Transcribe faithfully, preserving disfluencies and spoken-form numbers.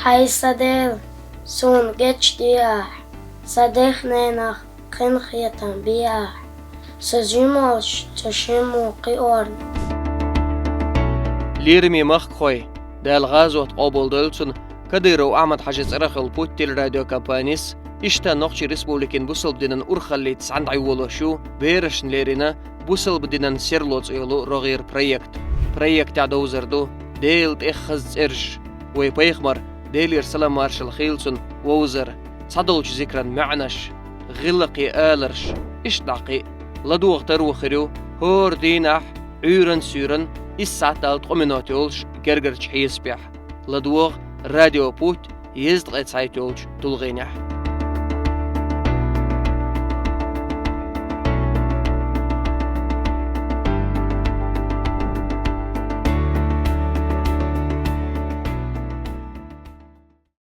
Ай са Дела, суна гечдехьа, са дех-ненах кхин хетам бехьа, со жималш цу шиммо кхиорна. Лераме махкахой, Дала гӀазот къобалдойла цун, Кадыров Ахьмад-Хьажи цӀерагӀа йолу путь телерадиокомпанис, иштта Нохчийн Республикин бусалба динан урхаллица цхьаьна дӀайолош ю, берашна лерина «Бусалба динан серло» цӀе йолу рогӀера проект. Проектехь довзар ду Делан тӀех хаза цӀераш, вай пайхамар, Делера салам-маршалла хуьлда цунна, вовзар, цхьадолчу зикран маьӀнаш, гӀиллакхе аларш, иштта дӀа кхин а. ЛадогӀа таро хир ю хӀора дийнахь Ӏуьйранна, суьйранна исс сахьт далла ткъа минот йолуш гергарчу хьесапехь. ЛадогӀа Радио Путь езткъе цхьайтта йолчу тулгӀенехь.